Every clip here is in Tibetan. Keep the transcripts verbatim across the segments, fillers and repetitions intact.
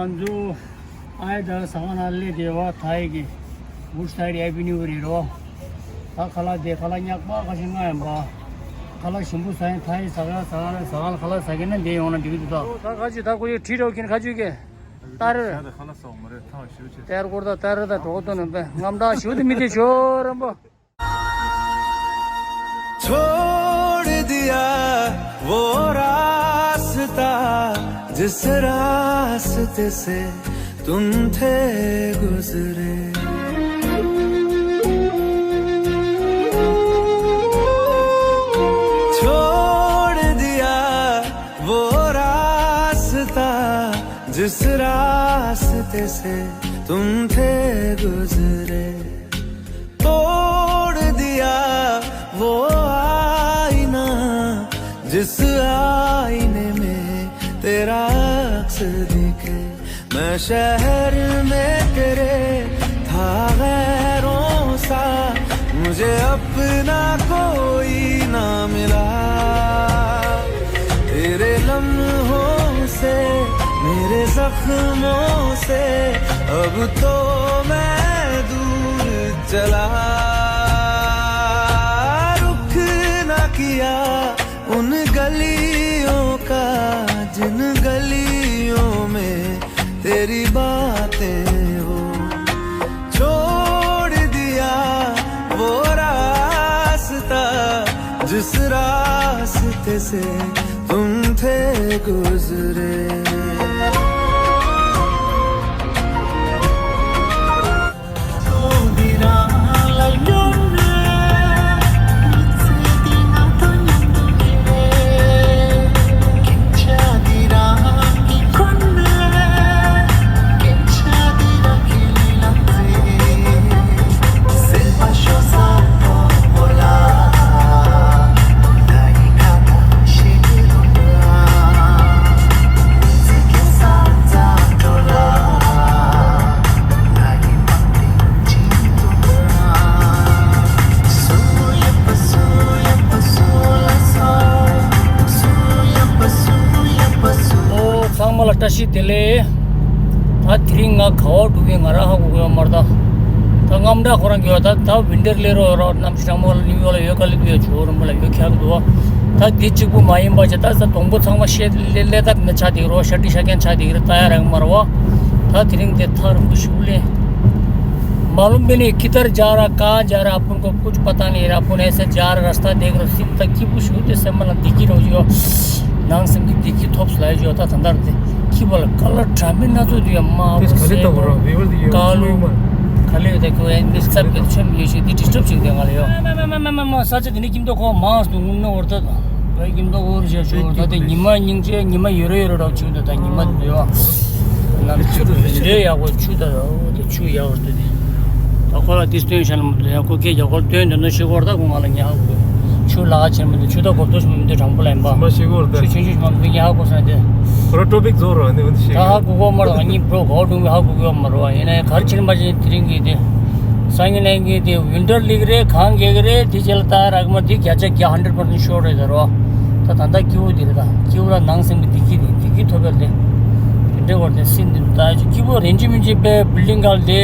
ང་ཚོ་ཨའི་ད་ཟ་ཁང་ནང་སླེབས་བསྡད་པ་ཐའི་གི་Woodside Avenue རེད་རོ། ད་ཁ་ལག་དེ་ཁ་ལག་ཉག་པ་ཁ་ཤས་མངགས་ཡིན་པ། ཁ་ལག་ཞིམ་པོ་ཟ་ཡིན། ཐའི་ཟ་ཁང་ཟ་ཁང་ལ་ཟ་ཁང་ལ་ཁ་ལག་ཟ་མཁན་ན་འདི་ཡོང་ན་འགྲིག་གི་འདུག་ད་ཁ་ཅིག་ད་ཁོ་ཡི་ཁྲིད་རོགས་མཁན་ཁ་ཅིག་གི་ཏར་ཏར་སྐོར་ད་ཏར་ད་གྲོགས་དོན་ནམ་པའི་རྔམ་དྲག་ཞུ་དེ་མི་དེ་ཞོ་རམ་པོ། छोड़ दिया वो रास्ता जिस रास्ते से तुम थे गुजरे। छोड़ दिया वो रास्ता जिस रास्ते से तुम थे गुजरे। तोड़ दिया वो आईना जिस आईने में तेरा अक्स दिखे। मैं शहर में तेरे था गैरों सा, मुझे अपना कोई ना मिला। तेरे लम्हों से, मेरे जख्मों से अब तो मैं दूर चला। रुख ना किया उन गलियों का, जिन गलियों में तेरी बातें हो। छोड़ दिया वो रास्ता जिस रास्ते से तुम थे गुजरे। ཨོ་ཚང་མ་ལ་བཀྲ་ཤིས་བདེ་ལེགས། ད་དེ་རིང་ང་ག་བ་འགྲོ་གི་ང་རང་ཧ་གོ་གི་ཡོད་མ་རེད། ད་ད་རྔམ་དྲག་ཁོ་རང་གི་ཡོད། ད་ད་ཝིན་ཊར་སླེབས་རོགས་རོགས། གནམ་གཤིས་གྲང་མོ་ལ་ནིའུ་ཡོག་ལ་ཡོད་ག་ལེ་དུ་ཡོད་ཇོ་རུམ་ལ་ཡོད་ཁྱག་གི་འདུག་ད་འདི་གཅིག་པུ་མ་ཡིན་པ་ཅི་ད་ས་སྡོང་པོ་ཚང་མ་ཤེད་ལེ་ལེ་ད་ན་ཆ་དེ་རོ། ཤ་ཏི་ཤ་ཁན་ཆ་དེ་རེད། ད་ཡ་རང་མ་རོ། ད་དེ་རིང་དེ་ཐག་རིང་པོ་ཞུགས་ལེ། मालूम भी नहीं किधर जा रहा, कहाँ जा रहा, अपन को कुछ पता नहीं रहा। अपन ऐसे जा रहा, रास्ता देख रहा, सिम तक की पूछ होते से मन दिखी रहो जो। नांग सिम की दिखी थोप सुलाई जो था धंधा रते। की बोला कलर ट्रामे ना तो दिया माँ इस खले तो बोलो, व्यूअर दियो, कालू। खले देखो, ये सब के छम ये सी डिस्टर्ब चीज देंगा ले यो। मैं, मैं, मैं, मैं, मैं, मैं, सच दिन किम तो को मांस तो उन्नो और तो। भाई किम तो और जो, जो, तो निमा निंग जे, निमा योरो योरो डाउ चू तो था, निमा दियो। ནམ་ཆུ་དེ་འདྲའི་ཡག་པོ་ཆུ་དང་འོ་དེ་ཆུ་ཡག་པོ་འདུག་དེ། ད་ཁོ་ལ་དེ་སྟོན་ཤ་ལ་མི་འདུག་ཡ། ཁོ་སྐད་རྒྱག་ཁོ་ལ་སྟོན་དེ་ནོ་ཤི་གོ་ར། ད་ཁོ་ང་ལ་ཉག་གོ་ཆུ་ལ་ཁ་ཆེན་མི་འདུག་ཆུ་ད་གོ་ཏོ་ཤི་མི་འདུག་དྲང་པོ་ལ་ཡིན་པ། མ་ཤི་གོ་ར་ད། ཆུ་ཆུན་ཆུན་ཤི་མ་མི་འདུག་ཉག་གོ་སོང་དེ། ཁོ་ར་ཊོ་པིག་རྫོགས་ར་ནི་འོ་འདི་ཤི་ད་ཧ་གོ་གོ་མ་ར། ང་གཉིས་བྲོ་གོ་ཀྲུང་གི་ཧ་གོ་གོ་མ་ར་བ། ཡིན་ན་ཡང་གར་ཆེན་མ་ཆེན་དེ་རིང་གི་དེ། སང་ཉིན་ནས་གི་དེ་ཝིན་ཊར་ལིག་རེད། གང་གེག་རེད། དེ་རྗེས་ལ་ད་རག་མ་དེ་བརྒྱ་ཆ་བརྒྱ་ཧན་ཌེཌ་པར་སེན་ཊ་ཤོར་རེད་ད་རོ། ད་ད་ལྟ་སྐྱིད་པོ་དེ་རེད། ད་སྐྱིད་པོ་ལ་ནང་སེམས་ཀྱི་བདེ་སྐྱིད་དེ་བདེ་སྐྱིད་ཐོབ་ཡ་དེ། དེ་འདྲའི་བར་དེ་སེམས་འདི་ད་སྐྱིད་པོ་རེན་ཅི་མིན་ཅི་པའི་བིལ་ཌིང་ག་ལ་དེ་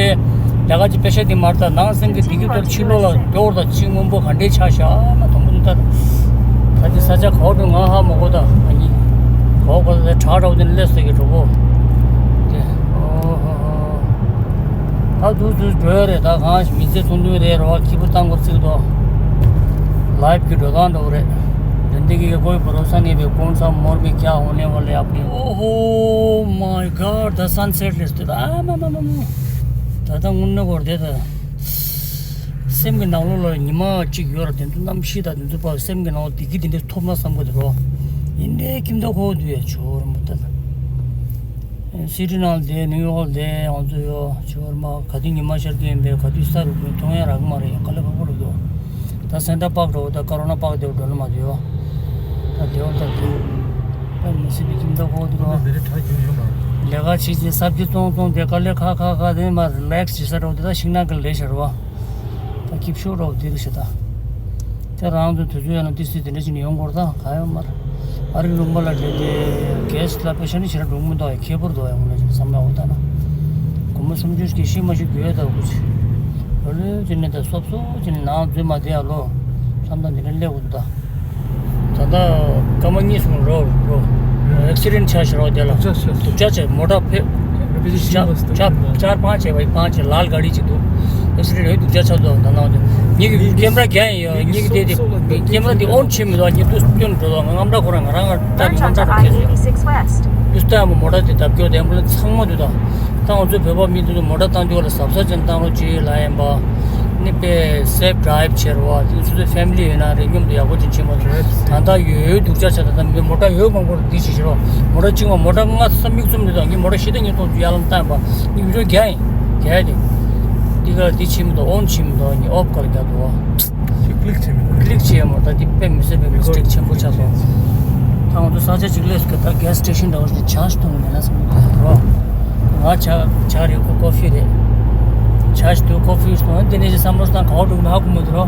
ལས་ཀ་ཅིག་པེ་ཤ་དེ་མར་ད་ནང་སེམས་ཀྱི་བདེ་སྐྱིད་ཐོབ་ཕྱི་ལོགས་ལ་མགྱོགས་ད་ཅི་སྔོན་པོ་ག་འདྲའི་ཆ་བཞག་མ་དང་པོ་དེ་ད་ད་དེ་ས་ཆ་ག་བ་འགྲོ་ང་ཧ་མ་གོ་ད་ང་གཉིས་ག་བ་ག་ད་དྲག་དྲག་དེ་སླེབས་ས་གི་གྲོགས་པོ་དེ་ཨོ་ཧོ་ཧོ། ད་དུས་དུས་འགྲོ་ཡ་རེད། ད་གང་ཞིག་མི་ཚེ་ཚུན་ཚོད་རེད་རོ། སྐྱིད་པོ་བཏང་དགོས་ཚིག་ཏོ། ལའིབ་ཀྱི་འགྲོ་སྟངས་འདྲ་བོ་རེད། དེ་འདི་གི་कोई भरोसा नहीं है कौन सा मोड़ में क्या होने वाले आपने। ओहो my god, the sunset list. ད་ཨ་མ་མ་མ་མ། ད་ད་དངོས་གནས་གོ་རེད་ད། སེམས་ཀྱི་ནང་ལོགས་ལ་ཉི་མ་གཅིག་ཡོད་ར། དེ་ཚོ་གནམ་གཤིས་དང་དེ་ཚོ་བར་སེམས་ཀྱི་ནང་ལོགས་བདེ་སྐྱིད་དེ་འདྲ་ཐོབ་ན་བསམ་གི་འདུག་རོ། ཡིན་ནའི་ཁྱིམ་ཐོག་ཁོ་འདུག་ཡ་ཆོ་ར་མོ་ད་ད། སི་ཊི་ནང་བསྡད་ནིའུ་ཡོག་བསྡད་ང་ཚོ་ཡོད་ཆོ་ར་མ། ག་དུས་ཉི་མ་ཤར་གྱི་ཡིན་པས་ག་དུས་ས་རུབ་ཀྱི་མཐོང་ཡ་རག་གི་མ་རེད། ཡ་དཀའ་ལས་ཁག་པོ་རེད་འདུག་ད་སེན་ཊར་པཱག་འགྲོ་ད་ཀ་རོ་ན་པཱག་དེ་འགྲོ་ལ་མ་འདུག་ཡ། ད་དེ་འོ་ད་དེ་ད་མི་སྲིད་པའི་ཁྱིམ་ཐོག་ཁོ་འདུག་རོ། ལས་ཀ་བྱེད་ཀྱི་ས་བྱི་ཙོང་ཙོང་དེ་དཀའ་ལས་ཁག་ཁག་ཁག་དེ་མ་རི་ལེག་སི་བྱེད་ས་འགྲོ་དེ་ད་ཤིང་ནགས་གི་ལས་བྱ་རོ། ད་སྐྱིད་ཤོས་རོགས་འདིར་ཞེ་ད། ད་རང་ཚོ་དུས་ཚོད་ཡོད་ན་ཏི་སི་དེ་འདྲ་ཞིག་ནས་ཡོང་དགོས་ད་ག་ཡོད་མ་རེད། ཨ་རི་ལུང་པ་ལ་བསྡད་དེ་གེ་སི་ལ་པེ་ཤ་ནི་ཞེ་དྲག་འགྲོ་མི་འདུག་ཡ་ཁེ་པོར་འདུག་ཡ་ངོ་ནས་བསམ་ཡག་འོ་ད་ན། སྒོར་མོ་སུམ་ཅུ་ཞིག་ཤི་མ་ཤི་དགོས་ཡ་ད་གུ་ཆི། ལོ་ལོ་ཅི་ནས་ད་སོབ་སོབ་ཅི་ནས་ནང་འཛུལ་མ་བསྡད་ཡ་ལོ། བསམ་ད་འདི་འདྲ་སླེབས་འོ་ད། ད་ལྟ་སྐར་མ་གཉིས་སོང་རོ་རོ། ཨེག་སི་ཌེན་ཆགས་ཤག་རོ་དེ་ལ། སྡུག་ཅག་ཆགས་མོ་ཊ་ཕེབས། ཆགས་ཆགས་ཆགས་པང་ཆེ་བའི་པང་ཆེ་ལཱལ་ག་རི་ཅིག་འདུག་ཨེག་སི་ཌེན་ཡོད་སྡུག་ཅག་ཆགས་འདུག་ད་ནང་དུ། ཉིད་ཀྱི་ཀེམ་ར་རྒྱག་ཡིན་ཡོད་ཉིད་ཀྱི་དེ་དེ་ཀེམ་ར་དེ་ཨོན་བྱེད་མི་འདུག་ཉིད་དུ་སྟོན་འགྲོ་འདུག་ང་རྔམ་སྐྲག་ཁོ་རང་ང་རང་ང་ལྟ་མི་རྔམ་སྐྲག་ཁེལ་སོང་། དུས་ལྟ་ཡང་མོ་ཊ་དེ་བརྡབ་སྐྱོར་དེ་ཨེམ་བུ་ལན་ཚང་མ་འདུག་ད་ད་ང་ཚོའི་བོད་པ་མི་འདུག་མོ་ཊ་བཏང་རྒྱུ་ལ་གཟབ་གཟབ་ཅན་བཏང་རོགས་ཅེས་ལ་ཡིན་པ། ནི་པའི་སེབ་ཌ་རའེབ་བྱེད་རོགས་ཨ། དེ་ཚོ་ཚོའི་ཕེ་མི་ལི་ཡོད་ན་རེ་སྙོམ་དུ་ཡག་པོ་ཅིག་བྱེད་མ་ཐུབ། ད་ལྟ་ཡོད་ཡོད་སྡུག་ཅག་ཆགས། ད་ལྟ་མོ་ཊ་ཡོད་མང་པོར་འདི་བྱེད་ཤེས་རོགས། མོ་ཊ་གཅིག་མ་མོ་ཊ་ལྔ་ས་མིག་བཙུམ་འདུག་ད་ངས་མོ་ཊ་བཞི་དང་ཉིས་སྟོང་ཡར་ལམ་བཏང་པ་ངས་མི་འགྲོ་རྒྱ་ཡིན་རྒྱ་ཡ་དེ། འདི་ག་འདི་བྱེད་མི་འདུག་ཨོན་བྱེད་མི་འདུག་ངས་ཨོབ་ག་ལ་རྒྱག་འདུག་བ། ཅིག་ཀླིག་བྱེད་མི་འདུག་ཀླིག་བྱེད་ཡ་མོ་ཊ་འདི་དཔེ་མི་སྲིད་པའི་མི་སི་ཊེག་ཆེན་པོ་ཆགས་སོང་། ད་ང་ཚོ་ས་ཆ་ཅིག་སླེབས་སོང་ད་གེ་སི་སི་ཊེ་ཤན་འདྲ་བོ་ཞིག་ཇ་ཞིག་འཐུང་གི་མེད་ན་བསམ་གི་འདུག་རོ། ང་ཇ་ཇ་རེད་ཁོ་ཀོ་ཕི་རེད། ཇ་ཞིག་འཐུང་ཀོ་ཕི་ཞིག་འཐུང་དེ་ནས་ཅིག་བསམ་བློ་བཏང་ག་བ་འགྲོ་གི་མ་ཧ་གོ་མི་འདུག་རོ།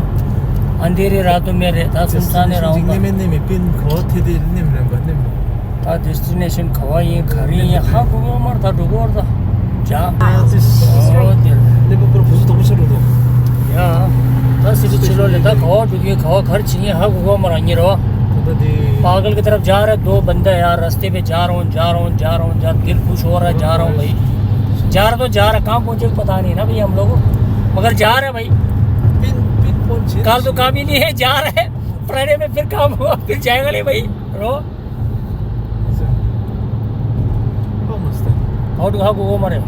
ཨན་དེ་རེད་ར་ཏོ་མེ་རེད་ད་སུམ་ཚང་ནས་ར་འོང་པ། ནེམ་མེ་ནེམ་མེ་པིན་ག་བ་ཐེ་དེ་ནེམ་རེད་པ་ནེམ། ད་ཌེ་སི་ཊི་ནེ་ཤན་ག་བ་ཡིན་ག་རེ་ཡིན་ཧ་གོ་གི་ཡོད་མ་རེད་ད་འགྲོ་གི་ཡོད་རེད་ད། ཇ། ཨོ་དེ། ལེ་པ་པུར་བུ་སུ་དོག་པོ་ཆགས་འགྲོ་འདུག་ཡ། ད་སི་ཊི་ཕྱི་ལོགས་ལ་ད་ག་བ་འགྲོ་གི་ཡོད་ག་བ་ག་རེ་བྱེད་ཀྱི་ཡིན་ཧ་གོ་གི་ཡོད་མ་རེད་ཉེ་རོ། ད་ད་དེ། पागल की तरह जा रहे दो बंदे यार रास्ते पे जा रहा हूँ जा रहा हूँ जा रहा हूँ जा रहा हूँ भाई। जा रहे तो जा रहा कहाँ पहुँचे पता नहीं ना भाई हम लोग। मगर जा रहे हैं भाई। पिन पिन कौन सी कल तो काम ही नहीं है जा रहे हैं। फ्राइडे में फिर काम हुआ फिर जाएगा नहीं भाई। रो। ཨོ་མ་སྟེ། ཨོ་ཏུ་ཧ་གོ་གོ་མ་རེད།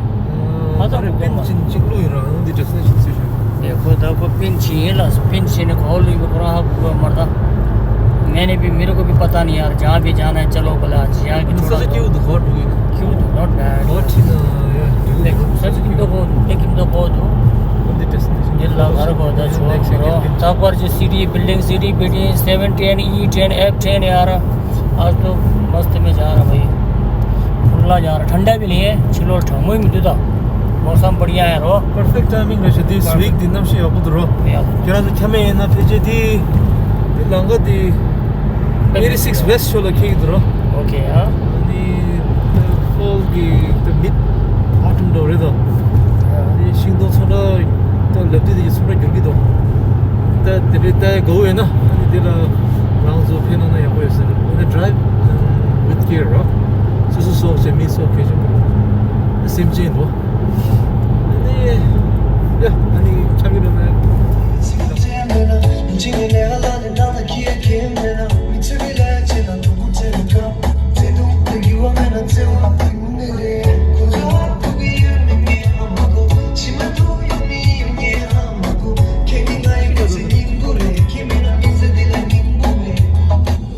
ཨ་ད་རེ་པིན་ཅིན་ཅིག་ལུ་ཡིན་ར་འདི་ཌེ་སི་ཊི་ནེ་ཤན་སི་ཊེ་ཤན། དེ་ཁོ་ད་ཁོ་པིན་ཅིན་ཡིན་ལ་པིན་ཅིན་ནི་ཁོ་ལུ་ཡིན་པ་ཁོ་རང་ཧ་གོ་གོ་མ་རེད་ད། मैंने भी मेरे को भी पता नहीं यार जहाँ भी जाना है चलो बोले आज यहाँ की छोड़ा दो। क्यों तो बहुत क्यों तो not bad। बहुत ही ना यार। देख सच की तो बहुत लेकिन तो बहुत हो। उनकी डेस्टिनेशन दिल ला घर को दा छोड़। तब पर जो सीढ़ी बिल्डिंग सीढ़ी बिल्डिंग सेवन टेन ई टेन एफ टेन यार। आज तो मस्त में जा रहा भाई। खुला जा रहा ठंडा भी नहीं है छिलो ठंगो ही मिलता। मौसम बढ़िया है रो। परफेक्ट टाइमिंग रहे दी स्वीक दिन नम शी अबुद रो। यार क्या तो छमे ना फिर जे दी लंगा दी मेरी सिक्स वेस्ट शो लगी इधर। ओके यार। ནི་ཕོལ་གི་ད་མིད་ཨོ་ཊམ་འགྲོ་རེད་དོ། ནི་ཤིང་སྡོང་ཚོ་འདྲ་ད་ལབ་དུས་དེ་ཚོ་འདྲ་འགྱུར་གི་འདུག་ད་དེ་འདྲའི་ད་དགའ་བོ་ཡོད་ན་ནི་དེ་ལ་རང་ཚོ་ཕན་ན་ན་ཡག་པོ་ཡོད་ཟེར། ནི་ཌ་རའེབ་ཝིད་ཀེར་རོ། སོ་སོ་སོགས་བྱས་མི་སོགས་གལ་ཆེན་པོ་ནི་སེམས་ཅན་འདུག་ནི་ཡ་ནི་ཁྱམ་གི་འདྲ་ན།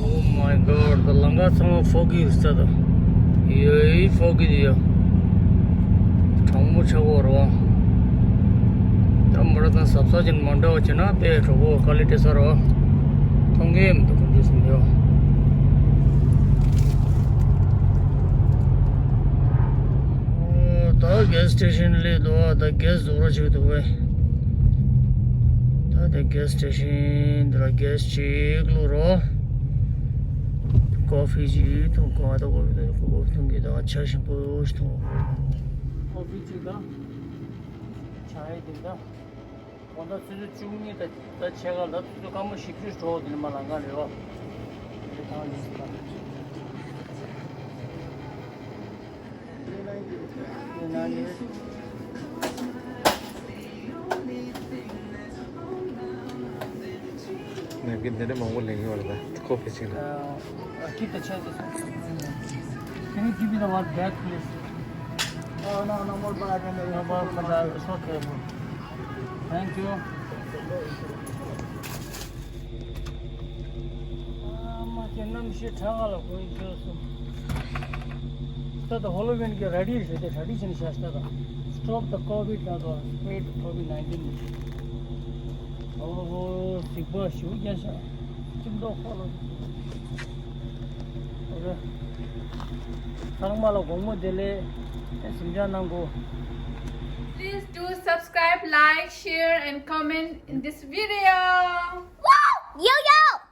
Oh my god, the ལམ་ཁ་ཚང་མ་ཕོ་གི་རིགས་ད། ཡོའི་ཕོ་གི་ཡོ། གྲང་མོ་ཆགས་པོ་རོ། ད་མོ་ཊ་དང་ཟབ་ས་ཅན་མ་འདྲ་བ་བྱས་ན་དཔེ་གྲོགས་པོ་དཀའ་ལས་སྤྲད་ས་རོ། མཐོང་གི་མི་འདུག་ཁོང་ཚོས་སུ་ཡོ། ད་གེ་སི་སི་ཊེ་ཤན་སླེབས་འདུག་ད་གེ་སི་རྫོགས་ར་ཆེ་འདུག་བས། ད་ད་གེ་སི་སི་ཊེ་ཤན་འདི་ལ་གེ་སི་ཅིག་བླུག་རོགས། ཀོ་ཕི་ཅིག་འཐུང་གོ་ང་ད་ཀོ་ཕི་འཐུང་གོ་ཀོ་ཕི་འཐུང་གི་ད་ཆ་ཞིམ་པོ་ཞིག་འཐུང་། ཀོ་ཕི་ཅིག་དང་ཆ་ཡི་དེ་ད་གོང་ད་ཆུ་ཚོད་བཅུ་གཉིས་ད་ད་ཕྱེད་ཀ་ད་ཆུ་ཚོད་སྐར་མ་བཞི་བཅུ་འགྲོ་དེ་ནི་མ་ལང་ག་རེད་བ། དེ་དང་ཡིན་ས། ནམ་རྒྱུན་འདི་འདྲ་མང་པོ་ལེན་གྱི་ཡོད་རེད་ད་ཁོ་ཕེ་ཆིང་ལ། Uh, keep the changes. Can you give me the one bag, please? Oh, no, no more bag. No more bag. It's okay. Thank you. ཨ་མ་ཁྱེད་རྣམ་ཤེས་ཁྲ་ཁ་ལ་གོ་ཡི་ཤོད་སོང་། ད་ད་ཧོ་ལོ་ཝིན་གྱི་ར་ལི་ཞུ་དེ་གྲ་སྒྲིག་བྱས་ནས་བཞག་ཤག་ད། Stop the COVID ད་ད་spread COVID nineteen། ཨོ་ཧོ་གཟིག་པ་ཞུ་རྒྱ་ཤག་ཁྱིམ་ཐོག་ཧོ་ལོ། ཨོ་ཁེ། ཚང་མ་ལ་དགོང་མོ་བདེ་ལེགས། ཨེ་སེམས་ཅན་གནང་གོ། Please do subscribe, like, share and comment in this video. Wow! ཡོ་ཡོ།